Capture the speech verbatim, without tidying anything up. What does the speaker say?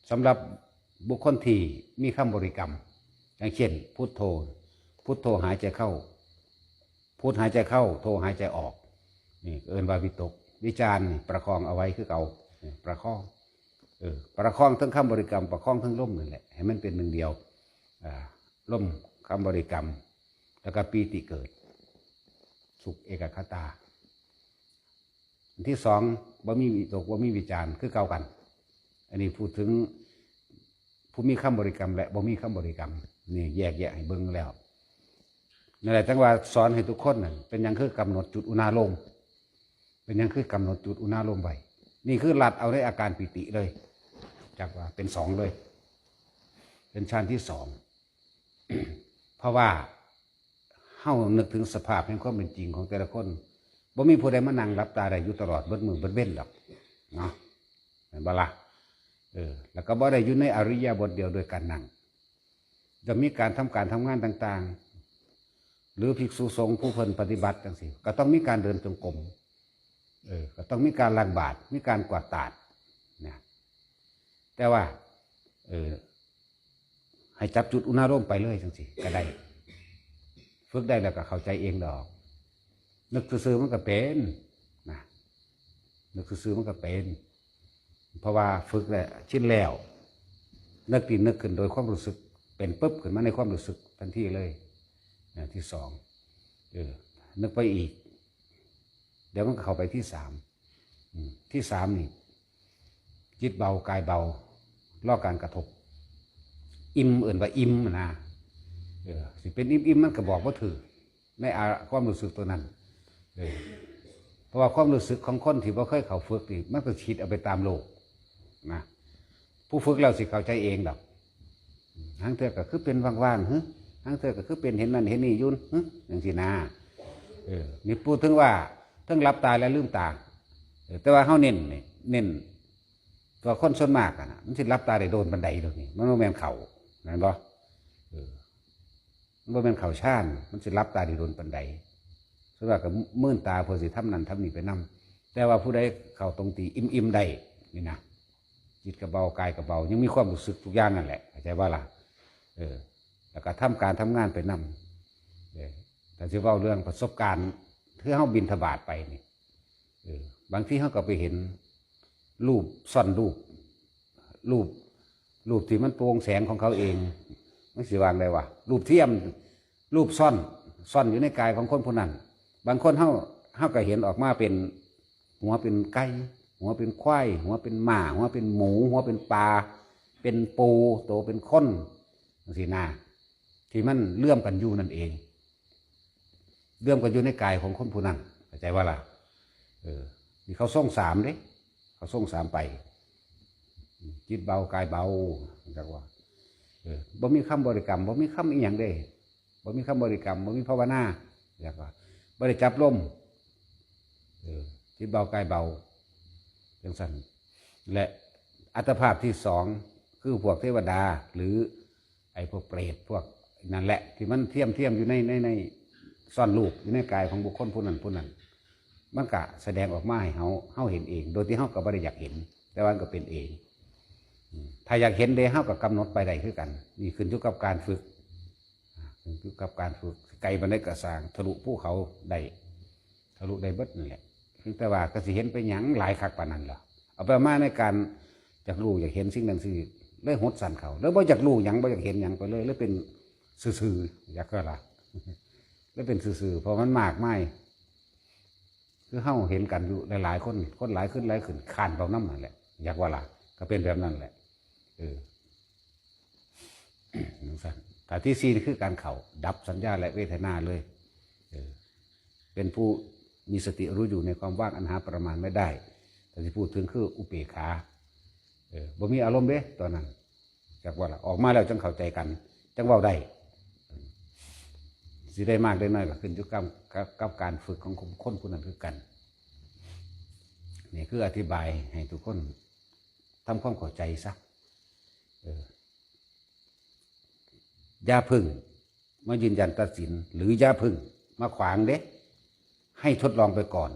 สำหรับบุคคลที่มีคำบริกรรม อย่างเช่น พุทโธ พุทโธหายใจเข้า พุทหายใจเข้า โธหายใจออก นี่เอิ้นว่าวิตก วิจารนี่ประคองเอาไว้คือเก่า นี่ประคอง เออ ประคองทั้งคำบริกรรม ประคองทั้งลมนั่นแหละ ให้มันเป็นหนึ่งเดียว อ่า ลม คำบริกรรม แล้วก็ปีติเกิด สุขเอกัคคตา อันที่สอง บ่มีวิตก บ่มีวิจาร คือเก่ากัน อันนี้พูดถึง ผู้มีคำบริกรรม และบ่มีคำบริกรรม นี่แยกแยะให้เบิ่งแล้ว นั่นแหละจังว่าสอนให้ทุกคนนั่น เป็นหยังคือกำหนดจุดอุณาโลม เป็นหยังคือกำหนดจุดอุณาโลมไว้ นี่คือลัดเอาในอาการปีติเลย จักว่าเป็นสองเลย เป็นฌานที่สอง เพราะว่าเฮานึกถึงสภาพแห่งความเป็นจริงของแต่ละคน บ่มีผู้ใดมานั่งหลับตาได้อยู่ตลอดเบิดมื้อเบิดเว็นดอก เนาะ แม่นบ่ล่ะ เออ แล้วก็บ่ได้อยู่ในอิริยาบถเดียวโดยการนั่ง จะมีการทำการทำงานต่างๆ หรือภิกษุสงฆ์ผู้เพิ่นปฏิบัติจังซี่ ก็ต้องมีการเดินจงกรม เออ ก็ต้องมีการล้างบาตร มีการกวาดตาด นะ แต่ว่า เออ ให้จับจุดอุณาโลมไปเลยจังซี่ ก็ได้ ฝึกได้แล้วก็เข้าใจเองดอก นึกซื่อๆมันก็เป็น นะ นึกซื่อๆมันก็เป็น เพราะว่าฝึกแล้ว ชินแล้ว นึกที่นึกขึ้นโดยความรู้สึก เป็นปึ๊บขึ้นมาในความรู้สึกทันทีเลย นะ ที่สอง เออ นึกไปอีก เดี๋ยวมันก็เข้าไปที่สาม อืม ที่สามนี่ จิตเบากายเบา รอการกระทบ อิ่ม เอิ้นว่าอิ่มนะ เออ สิเป็นอิ่มๆมันก็บอกบ่ถืก ในอา ความรู้สึกตัวนั้น เออ เพราะว่าความรู้สึกของคนที่บ่เคยเข้าฝึกนี่ มันก็คิดเอาไปตามโลก นะ ผู้ฝึกแล้วสิเข้าใจเองดอก หางเทื่อก็คือเป็นว่างๆ หึ หางเทื่อก็คือเป็นเห็นนั่นเห็นนี่อยู่ หึ จังซี่นะ เออ นี่พูดถึงว่าทั้งหลับตาและลืมตา เออ แต่ว่าเฮาเน้นนี่ เน้น ตัวคนส่วนมากอะนะ มันสิหลับตาได้โดนปานใดดอกนี่ มันบ่แม่นเข้า แม่นบ่ เออ มันบ่แม่นเข้าฌาน มันสิหลับตาได้โดนปานใด ส่วนมากก็มื่นตาเพื่อสิทำนั่นทำนี่ไปนำ แต่ว่าผู้ใดเข้าตรงที่อิ่มๆได้ นี่นะ จิตก็เบากายก็เบา ยังมีความรู้สึกทุกอย่างนั่นแหละ เข้าใจบ่ล่ะ เออ แล้วก็ทำการทำงานไปนำ เออ ถ้าสิเว้าเรื่องประสบการณ์ คือเฮาบิณฑบาตไปนี่ เออ บางทีเฮาก็ไปเห็นรูป ซ่อนรูป รูป รูปที่มันโปร่งแสงของเขาเอง มันสิว่าจั่งใดวะ รูปเทียม รูปซ่อน ซ่อนอยู่ในกายของคนผู้นั้น บางคนเฮา เฮาก็เห็นออกมาเป็น หัวเป็นไก่ หัวเป็นควาย หัวเป็นม้า หัวเป็นหมู หัวเป็นปลา เป็นปู โตเป็นคน จังซี่นะ ที่มันเลื่อมกันอยู่นั่นเอง เลื่อมกันอยู่ในกายของคนผู้นั้น เข้าใจบ่ล่ะ เออ นี่เขาทรงสามเด้ เขาทรงสามไป จิตเบากายเบา จักว่า เออ บ่มีคำบริกรรม บ่มีคำอีหยังเด้ บ่มีคำบริกรรม บ่มีภาวนา จักว่า บ่ได้จับลม เออ จิตเบากายเบา จังซั่น และอัตภาพที่สอง คือพวกเทวดา หรือไอ้พวกเปรต พวกนั่นแหละ ที่มันเทียมเทียมอยู่ใน ใน ใน ซ่อนรูปอยู่ในกายของบุคคลผู้นั้นผู้นั้น มันก็แสดงออกมาให้เฮา เฮาเห็นเอง โดยที่เฮาก็บ่ได้อยากเห็น แต่ว่ามันก็เป็นเอง อืม ถ้าอยากเห็นเด้ เฮาก็กำหนดไปได้คือกัน นี่ขึ้นอยู่กับการฝึก อ่า ขึ้นอยู่กับการฝึก ไกลปานใดก็ซ่าง ทะลุภูเขาได้ ทะลุได้เบิดนั่นแหละ แต่ว่าก็สิเห็นไปหยังหลายคักปานนั้นล่ะ เอาไปมาในการอยากรู้อยากเห็นสิ่งนั้นสิ่งนี้ เลยหดสั้นเข้า เลยบ่อยากรู้หยัง บ่อยากเห็นหยังไปเลย เลยเป็นซื่อๆ อยากก็ล่ะ เลยเป็นซื่อๆ เพราะมันมากมาย คือเฮาเห็นกันอยู่หลายๆ คน คนหลายขึ้นหลายขึ้น คร้านเบานำนั่นแหละ อยากว่าล่ะ ก็เป็นแบบนั้นแหละ เออ จังซั่น ถ้าที่สี่นี่คือการเข้า ดับสัญญาและเวทนาเลย เออ เป็นผู้มีสติรู้อยู่ในความว่างอันหาประมาณไม่ได้ แต่ที่พูดถึงคืออุเปกขา เออ บ่มีอารมณ์เด้ ตอนนั้น จักว่าล่ะ ออกมาแล้วจังเข้าใจกัน จังเว้าได้ สิได้มากได้น้อยก็ขึ้นอยู่กับ กับ กับการฝึกของคนผู้นั้นคือกัน นี่คืออธิบายให้ทุกคนทำความเข้าใจซะ เออ อย่าเพิ่งมายืนยันตัดสิน หรืออย่าเพิ่งมาขวางเด้ ให้ทดลองไปก่อน